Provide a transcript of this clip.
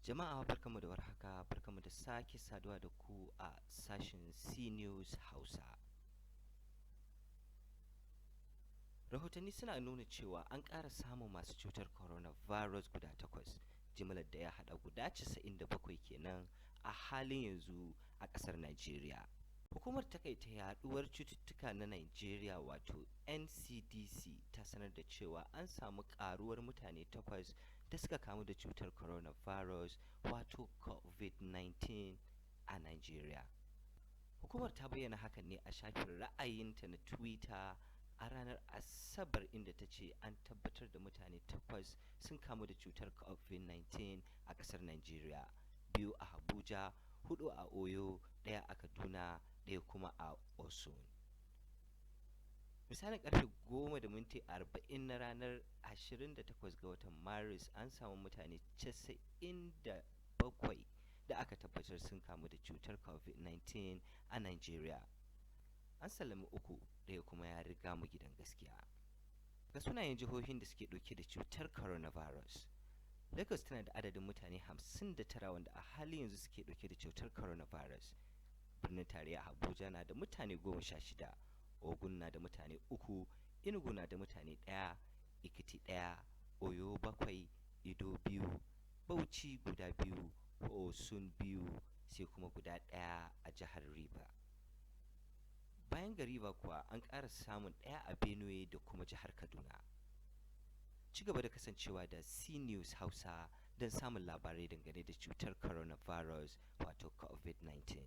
Jama'a, barkanmu da warhaka, barkanmu da sake saduwa da ku a sashen C News Hausa. Rahotanni suna nuna cewa an ƙara samun masu cutar coronavirus guda 8, jimlar da ya haɗa guda 97 kenan a halin yanzu a ƙasar Najeriya. Hukumar takaita yaduwar cututtuka na Najeriya, wato NCDC, ta sanar da cewa an samu ƙaruwar mutane 8 da suka kamu da cutar coronavirus, wato COVID-19, a Najeriya. Hukumar ta bayyana hakan ne a shafin ra'ayinta na Twitter a ranar Asabar, inda ta ce an tabbatar da mutane 8 sun kamu da cutar COVID-19 a ƙasar Najeriya. 2 a Abuja, 4 a Oyo, 1 a Kaduna, 1 kuma a Osun. Misalin karfe 10:40 na ranar 28 ga watan Maris, an samu mutane 97 da aka tabbatar sun kamu da cutar COVID-19 a Najeriya. An sallami 3, 1 kuma ya riga mu gidan gaskiya. Ga sunayen jihohin da suke ɗauke da cutar coronavirus. Lagos tana da adadin mutane 59 wanda a halin yanzu suke ɗauke da cutar coronavirus. Birnin tarayya Abuja na da mutane 16, Ogun na da mutane 3, Enugu na da mutane 1, Ekiti 1, Oyo 7, Edo 2, Bauchi guda 2, Osun 2, sai kuma guda 1 a jihar River. Bayan ga River kuwa, an ƙara samun 1 a Benue da kuma jihar Kaduna. Ci gaba da kasancewa da C News Hausa don samun labarai dangane da cutar coronavirus, wato COVID-19.